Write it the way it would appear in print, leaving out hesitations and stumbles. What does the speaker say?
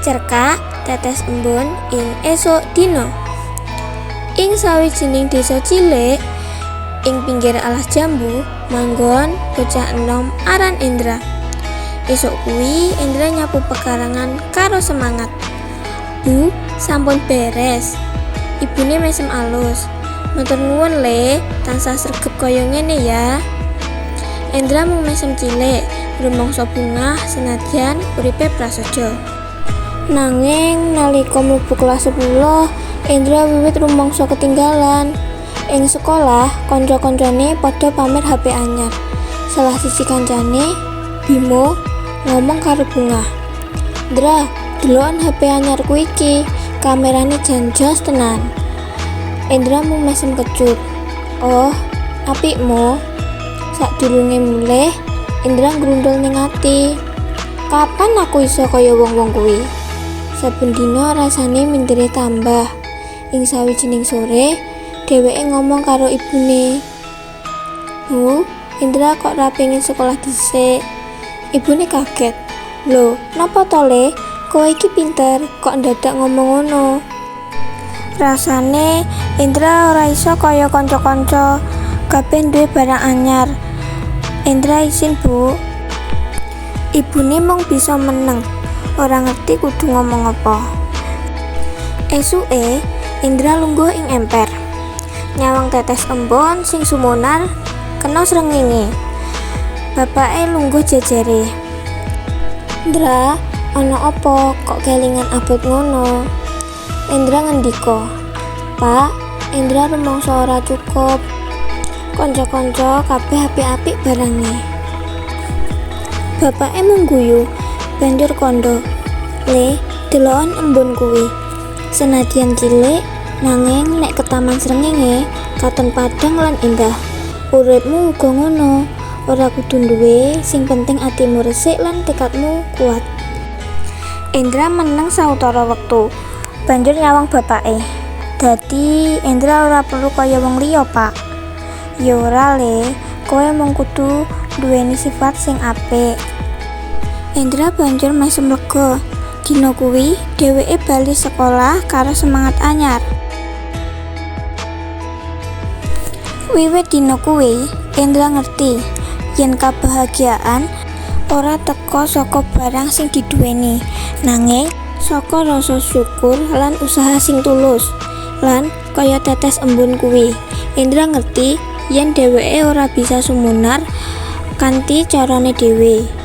Cerkak tetes embun ing esuk dina. Ing sawijining desa cilik ing pinggir alas jambu manggon bocah enom aran Indra. Esuk kuwi Indra nyapu pekarangan karo semangat. "Bu, sampun beres." Ibune mesem alus. "Matur nuwun, Le, tansah sregep kaya ngene ya." Indra mung mesem cilik, rumangsa bungah senadyan uripe prasaja. Nanging nalika mlebu kelas 10, Indra wiwit rumangsa ketinggalan. Ing sekolah, kanca-kancane padha pamer HP anyar. Salah siji kancane, Bimo, ngomong karo bungah, "Ndra, deloken HP anyarku iki, kamerane jan jos tenan." Indra mung mesem kecut. "Oh, apik, Mo." Sadurunge mulih, Indra ngrundul ning ati. "Kapan aku iso kaya wong-wong kuwi?" Saben dina rasane mindere tambah. Ing sawijining sore, dheweke ngomong karo ibune, "Bu, Indra kok ora pengin sekolah dhisik?" Ibune kaget. "Lho, napa to, Le? Kowe iki pinter, kok ndadak ngomong ngono?" "Rasane Indra ora iso kaya kanca-kanca, kabeh duwe barang anyar. Indra isin, Bu." Ibune mung bisa meneng, ora ngerti kudu ngomong apa. Esuke, Indra lungguh ing emper. Nyawang tetes embun sing sumunar kena srengenge. Bapake lungguh jejere. "Ndra, ana apa kok kelingan abot ngono?" Indra ngendika, "Pak, Indra rumangsa ora cukup. Kanca-kanca kabeh apik-apik barange." Bapake mung guyu, banjur kandha, "Le, deloken embun kuwi. Senadyan cilik, nanging nek ketaman srengenge katon padhang lan endah. Uripmu uga ngono, ora kudu duwe, sing penting atimu resik lan tekadmu kuat." Indra meneng sawetara wektu, banjur nyawang bapake. "Dadi Indra ora perlu kaya wong liya, Pak?" "Ya ora, Le, kowe mung kudu nduweni sifat sing apik." Indra banjur mesem lega. Dina kuwi dheweke bali sekolah karo semangat anyar. Wiwit dina kuwi, Indra ngerti yen kabahagiaan ora teka saka barang sing diduweni, nanging saka rasa syukur lan usaha sing tulus. Lan kaya tetes embun kuwi, Indra ngerti yen dheweke ora bisa sumunar kanthi carane dhewe.